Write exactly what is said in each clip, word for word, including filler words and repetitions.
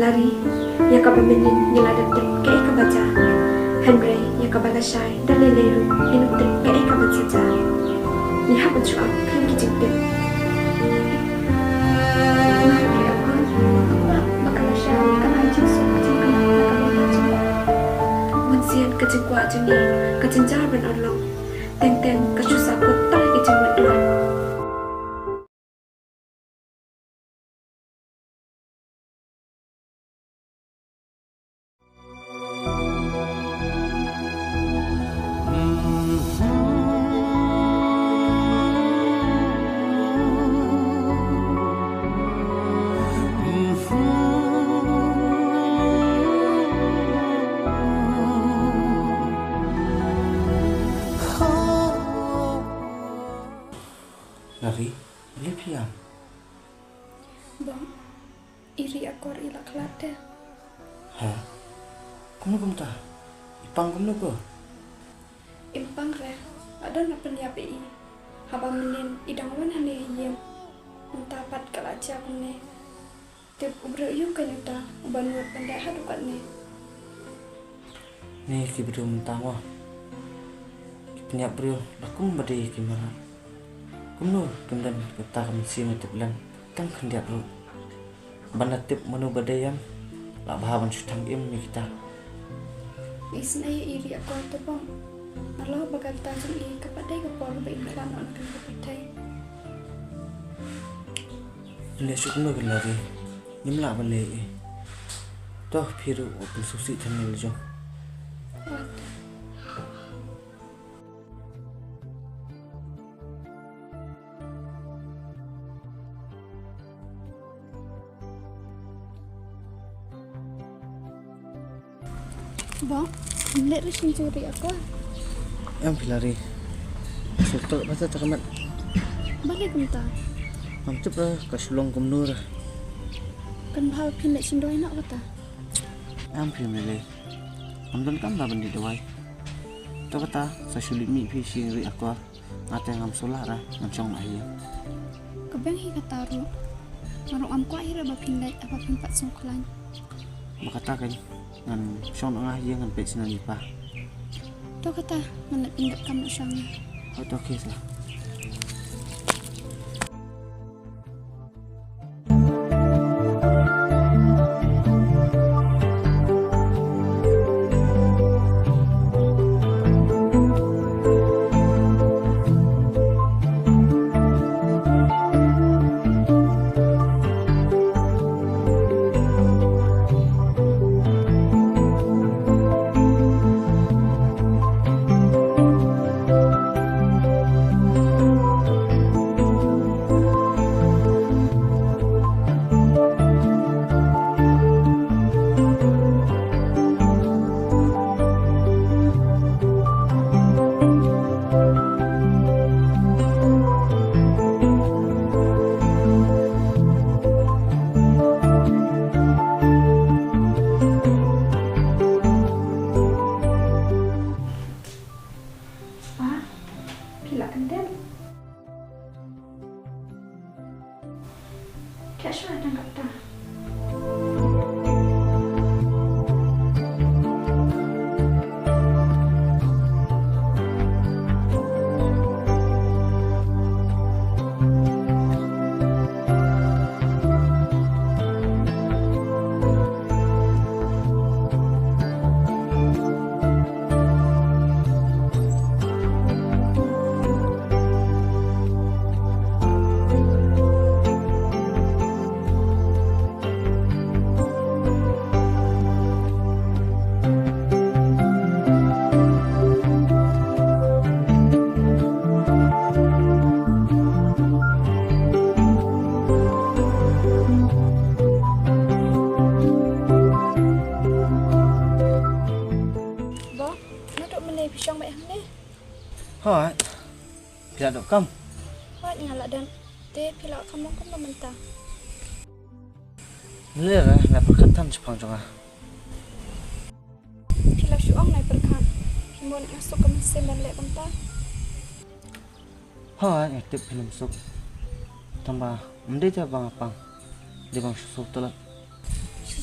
Lari, ïa kaba mynnin ngi la dep tip kaei kaba jia. Hynrei ïa kaba lashai da lei lei ruh ngim tip kaei kaban sa jia. Ngi hap ban shu ap khyndiat ki jingtip. Nga ruh ri akor, nga kwah ba ka lashai kan ai jingsuk jingkyrpad na ka bynta jong ngi. Bun sien ka jingkwah jong ngi ka jynjar ban urlong. Teng teng ka shu sahkut tang ïa ki jingmut. Lari, balei phi ïam? Bong, i Ri Akor i la khlad te. Ha? Kumno kumta? I pang kumno ko? Im pang re, la don la pynïap ïa i. Haba mynnin i dang wan hangne ha ïing. Mynta pat ka la jia kumne. Tip u briew aïu kein uta uba nud ban leh haduh katne. Ne ki briew mynta mo. Ki pynïap briew la kum ba dei ki mrad. Kumno kim don kata ka mynsiem ïa tip lem tang khyndiat ruh. Ban da tip mano ba dei ïam la bha ban shu thang im ïa kita. Isynei ïa i Ri Akor te Bong. Nalor ba ka rta jong i ka pat dei ka por ba in khlad noh na kane ka pyrthei. Leh shuh kumno kane Lari. Ngim lah ban leh ei. To phi ruh wat pynsngewsih than ïa la jong. Bong, ym leh re shin juri ako. Em phi Lari. Shu tok ba ta ka mat. Balei kumta? Ngam tip re ka shu long kumno re. Kan bha phin leh shin dawai noh kata. Em phi ym lei lei. Ngam donkam ba ban dih dawai. To kata sa shu leit mih phi sha i Ri Akor. Nga te ngam shu lah re, ngan shong noh ha ïing. Ka beng hi kata ruh. Nga ruh ngam kwah hi re ba phin leit haba phim pat sngewkhlaiñ. Ba kata kein ngan shong noh nga ha ïing, ngan peit sha i pa. To kata, ngan leit pyndonkam noh sha nga. Hooid, to khie sa. Pa, phi la kyndit? Kya shuwa dang kata. Bong, naduh mynne phi shong beit hangne? Hooid. Phi la donkam? Hooid, nga la don. Te phi la kham long kumno mynta? Leh re, nga pyrkhat than shaphang jong nga. Phi la shu ong nai pyrkhat. Phi mon nga suk ka mynsiem ban leh kumta? Hooid, nga tip phin ym suk. Tangba ym dei te ba nga pang. Dei ba nga shu sngewthuh.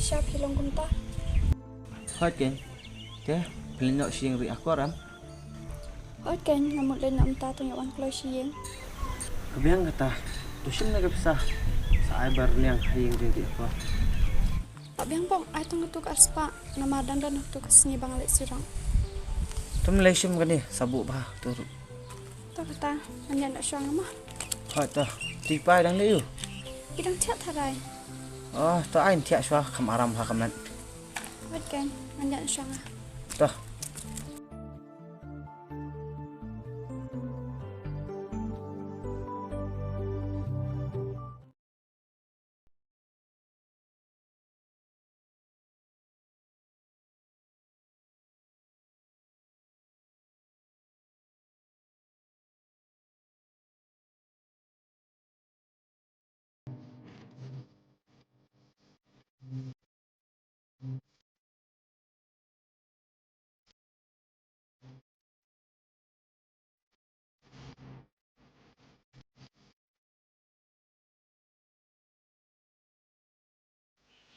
Sha phi long kumta. Hooid keiñ. Te, phi leit noh sha ïing riakor em? Hooid keiñ, nga mut leit noh mynta tang ïa wan kloi sha ïing. Ka biang kata, to shim ne ka pisa. Sa ai bar liang ha ïing riakor. Ka biang bok, ai tang katu ka arspah, namar dang don katu ka sngi ba nga leit surok. Tum leit shim kane, sa buh bha, to ruh. To kata, ngan ïa noh shuwa nga mo. Hooid to, te i pa i dang leit aiu? I dang thiah tharai. Oh, to ai thiah shuwa, kham aram ha khmat. Hooid keiñ, ngan ïa noh shuwa nga. To.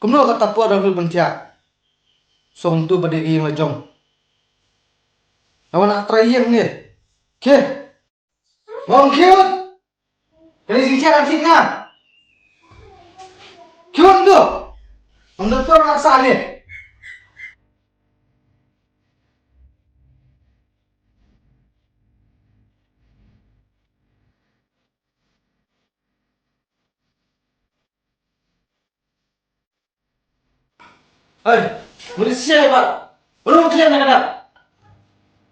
Kumno kata por da khlem thiah? Song tu ba dei ka ïing la jong. Lawan atra ïing ne. Ke? Mong khiut. Kali sing thiah ang thiah nga. Khiut tu. Mong da por la sa ne. Hei, mudi sia ba. Belum kalian nak ada.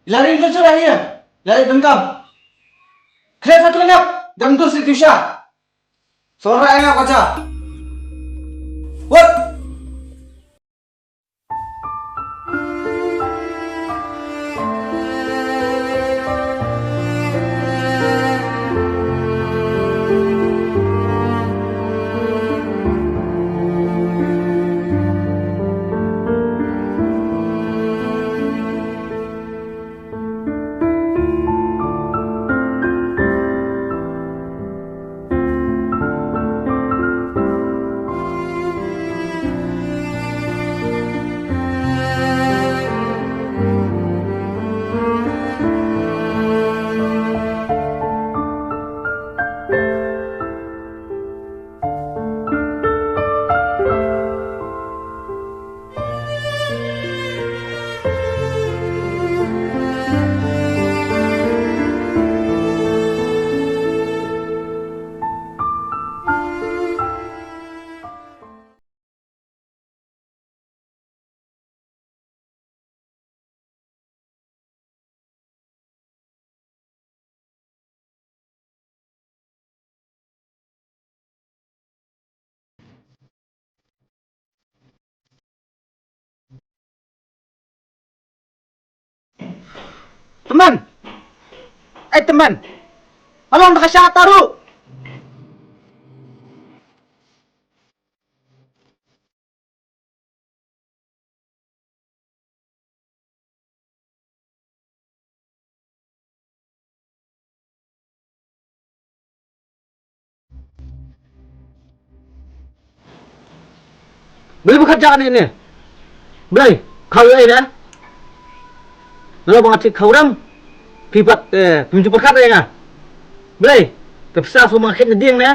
Lari tu sudah ya. Lari dengkam. Kalian satu lenyap. Dam tu si Tisha. Sora yang aku aja. What? Teman. Eh, teman. Along da ka sha taru. Beli bukan jangan ini. Beli, kau ini. Lo mengatik kau orang. Pipat, eh, pintu pekat ya, nggak? Beli, terpisah semua akhirnya dia, ya.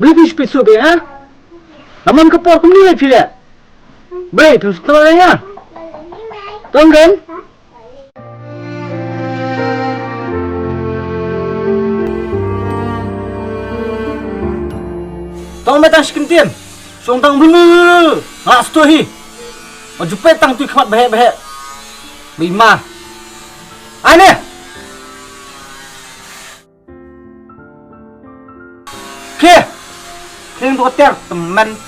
British phi suk ïa nga. Lamon ka por kumne phi leh. Bre, phi suk ïa nga. Tong kan? Tong me tang shi kyntien. Shong tang blu. Nga sngewthuh hi. Nga ju peit tang tu ïa ka khmat bheh bheh. Ba i ma. Ane. Khie. Khie to ter tymmen.